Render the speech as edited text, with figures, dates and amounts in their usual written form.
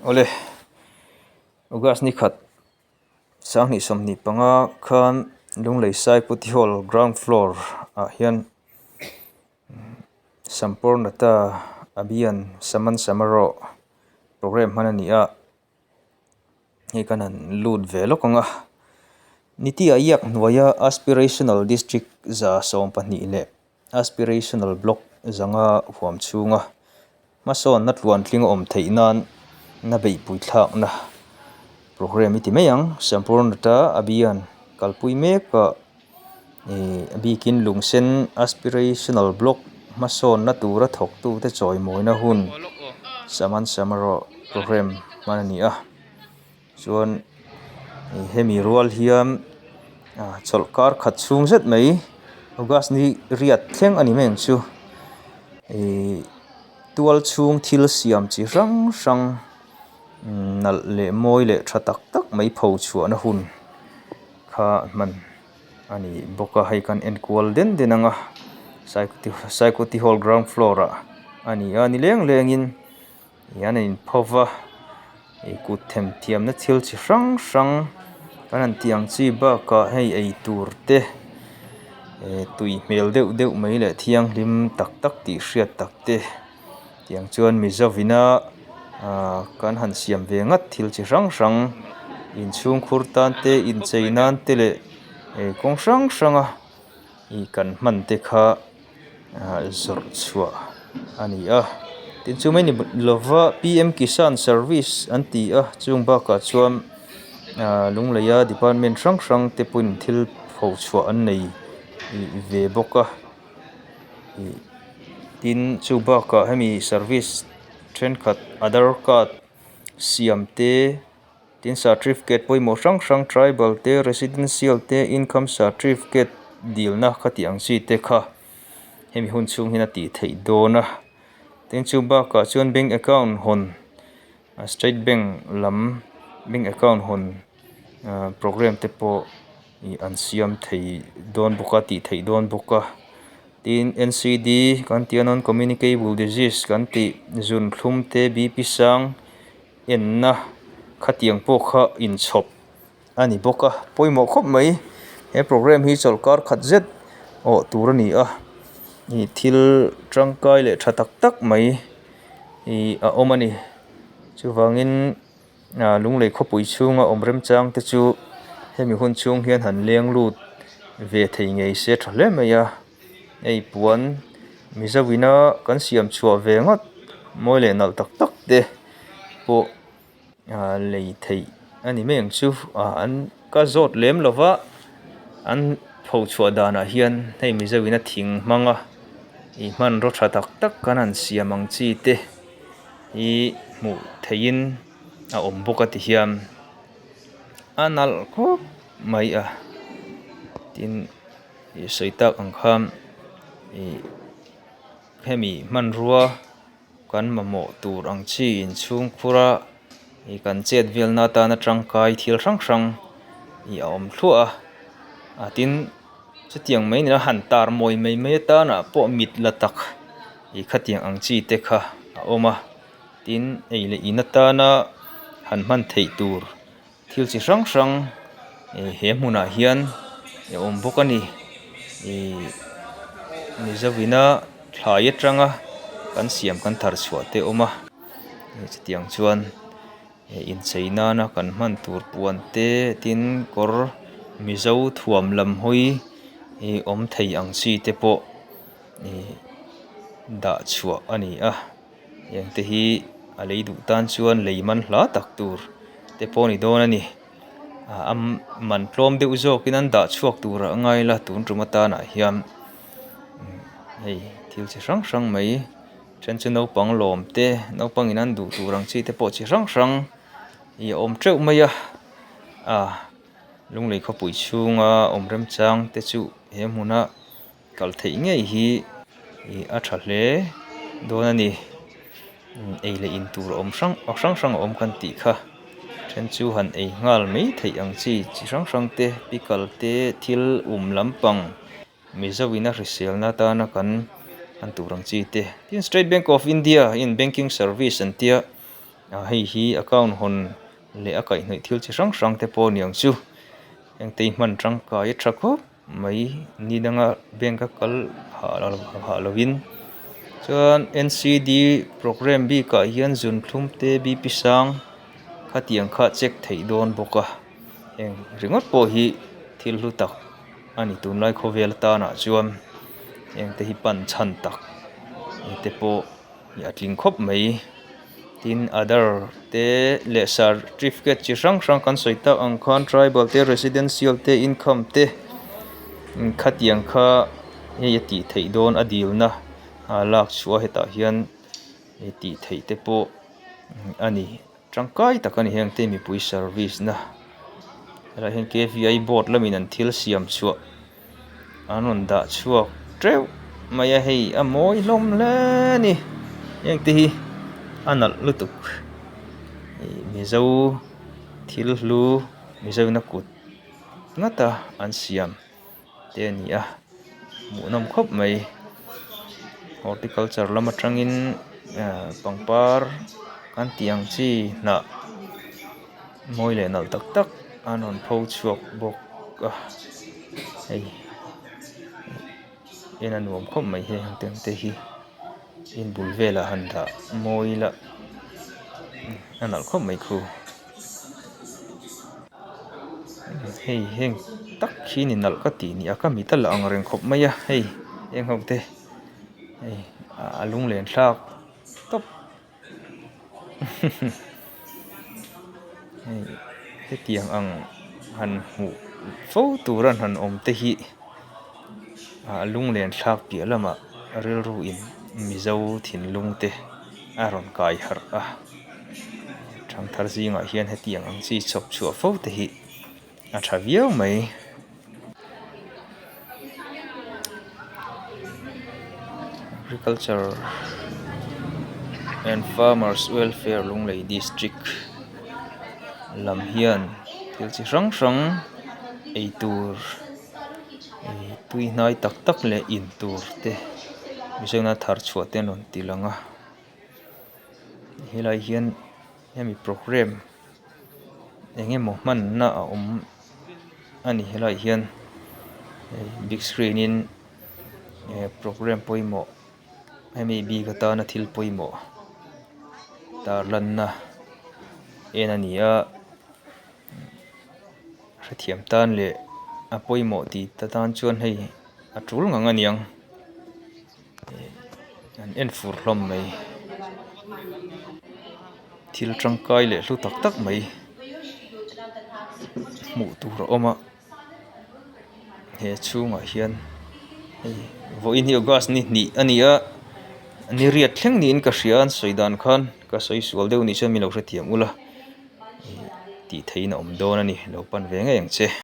Awle, August ni khat 2025 khan Lunglei Saikuti Hall ground floor ah hian Sampurnata Abhiyan Saman Samaroh program hman a ni a, hei kan han lut ve lawk ang a. Niti Ayak hnuaia Aspirational District 12 leh Aspirational Block 500 huam chhunga hmasawnna tluantling a awm theih nan na beihpui thlakna program i ti mai ang. Sampurnata Abhiyan kalpui mek a ih a bikin lungsen Aspirational Block hmasawnna tura thawktute chawimawina hun Saman Samaroh program hman a ni a. Chuan hemi rual hian ah chawlh kar khat chhung zet mai August ni riat thleng a ni mai ang chu ihh tual chhung thil siam chi hrang hrang nalh leh mawi leh tha tak tak mai pho chhuahna hun kha hman a ni bawk a hei kan en kual den den ang a Saikuti Hall ground floor ah a ni a ni leng lengin. Hian a inpho va ih kut themthiamna thil chi hrang hrang kan han tih ang chi bakah hei eitur te eh tui hmel deuh deuh mai leh thianghlim tak tak tih hriat tak te tiang chuan mizovina ah kan han siam ve ngat thil chi hrang hrang inchhungkhur tan te inchei nan te leh eh kawng hrang hrang a ih kan hman te kha. Ah zawrh chhuah a ni a tin chu mai ni lova p m kisan service an ti a chung bakah chuan ah lungleia department hrang hrang te pawhin thil pho chhuah an nei ih ve bawk a ih tin chu bakah hemi service thenkhat aadhar card siam te tin certificate pawimawh hrang hrang tribal te residential te income certificate dilna khati ang chi te kha hemi hun chhung hian a tih theih dawn a tin chu bakah chuan bank account hawn state bank lam bank account hawn ah program te pawh ih an siam thei dawn bawk a tih theih dawn bawk a tin n c d kan tih a non communicable disease kan tih zunthlum te b p sang. Enna khatiang pawh kha inchhawp a ni bawk a, pawimawh khawp mai. He program hi chawlhkar khat zet awh tur a ni a, ih thil tangkai leh tha tak tak mai ih a awm a ni. Chuvangin ah lunglei khawpui chhunga awm remchang te chu hemi hun chhung hian han leng lut ve thei ngei se tha hle mai a, hei puan Mizo ina kan siam chhuah ve ngawt mawi leh nalh tak tak te. Pawh ah lei theih a ni mai ang chu ah an ka zawt lem lo va an pho chhuah danah hian hei mizo in a thing hmang a ih hmanraw tha tak tak kan han siam ang chi te hi hmuh theihin a awm bawk a ti hian a nalh khawp mai a tin ih sawi tak ang khan ih hemi hmanrua. Kan mamawh tur ang chi inchhung khura ih kan chet velna atana tangkai thil hrang hrang ih a awm thluah a a tin chutiang mai nila han tar mawi mai mai atana pawh mit la tak ih khatiang ang chi te kha a awm a tin ei leh in atana han hman theih tur thil chi hrang hrang ih he hmunah hian a awm bawk a ni ih mizovina thlai atanga kan siam kan thar chhuah te a awm a chutiang chuan inchei nana kan hman tur puan te tin kawr mizo thuam lam hawi ih awm thei ang chi te pawh ih dah chhuah a ni a. Heng te hi a lei duh tan chuan lei man hla tak tur te pawh a ni dawn a ni ah a man tlawm deuh zawkin an dah chhuak tur a ngai la tun tum atanah hian hei thil chi hrang hrang mai then chu naupang lawm te naupang in an duh tur ang chi te pawh chi hrang hrang ih a awm teuh mai a ah lunglei khawpui chhunga awm remchang te chu he hmuna. Kal theih ngei hi ih a tha hle dawn a ni ei leh in tur a awm hrang hrang hrang a awm kan tih kha then chu han ei nghal mai theih ang chi chi hrang hrang te pickle te thil um lampang mizo in a hriselna atana kan han tur ang chi te tin state bank of India in banking service an tia. Hei hi account hawn leh a kaihhnawih thil chi hrang hrang te pawh a ni ang chu. Heng te hi hman tangkai a tha khawp mai ni danga bank a kal hah hah lovin chuan N C D programme bikah hian zunthlum te B P sang khatiang kha check theih dawn bawk a heng ringawt pawh hi thil hlu tak a ni tunlai khawvel atanah chuan heng te hi pan chhan tak te pawh. A tling khawp mai tin aadhar te leh certificate chi hrang hrang kan sawi tak ang khan tribal te residential te income te khatiang kha hei a tih theih dawn a dilna a lak chhuah a hetah hian tih theih te pawh a ni tangkai tak a ni heng te mipui service na helaiah hian k v i board lamin an thil siam chhuah. An rawn dah chhuak teuh mai a hei a mawi hlawm hle a ni heng te hi a nalh lutuk ih mizo thil hlu mizo na kut ngata an siam te a ni a hmuhnawm khawp mai horticulture lam atangin ah pangpar kan tih ang chi hnah mawi leh nalh tak tak an rawn pho chhuak bawk a hei en a nuam khawp mai hei heng te hi in bul velah han dah mawi ila a nalh khawp mai khu hei heng tak hi ni nalh ka tih ni a ka mit a la ang reng khawp mai a hei heng ho te hei a lunglen thlak tawp. Hei hetiang ang han hmuh fo tur an han awm te hi ah lunglen thlak piah lamah rilru in mizo thinlung te a rawn kai harh a thangthar zingah hian hetiang ang chi chhawp chhuah fo te hi a tha viau mai. Agriculture and farmers welfare Lunglei district lam hian thil chi hrang hrang eitur ih tui hnai tak tak leh in tur te mihring a thar chhuah te an rawn ti lang a helai hian hemi programme eng emaw hmanna a awm a ni helaiah hian hei big screen in eh programme pawimawh hemi bik atana thil pawimawh tarlanna en a ni a hrethiam tan leh a pawimawh tih te tan chuan hei a tul ngang a niang. An en fur hlawm mai thil tangkai leh hlu tak tak mai hmuh tur a awm a he chhungah hian hei vawiin hi august ni hnih a ni a ni riat thleng niin ka hria an sawi dan khan ka sawi sual deuh nih chuan min lo hrethiam ula ih tih theihin a awm dawn a ni lo pan ve ngei ang che.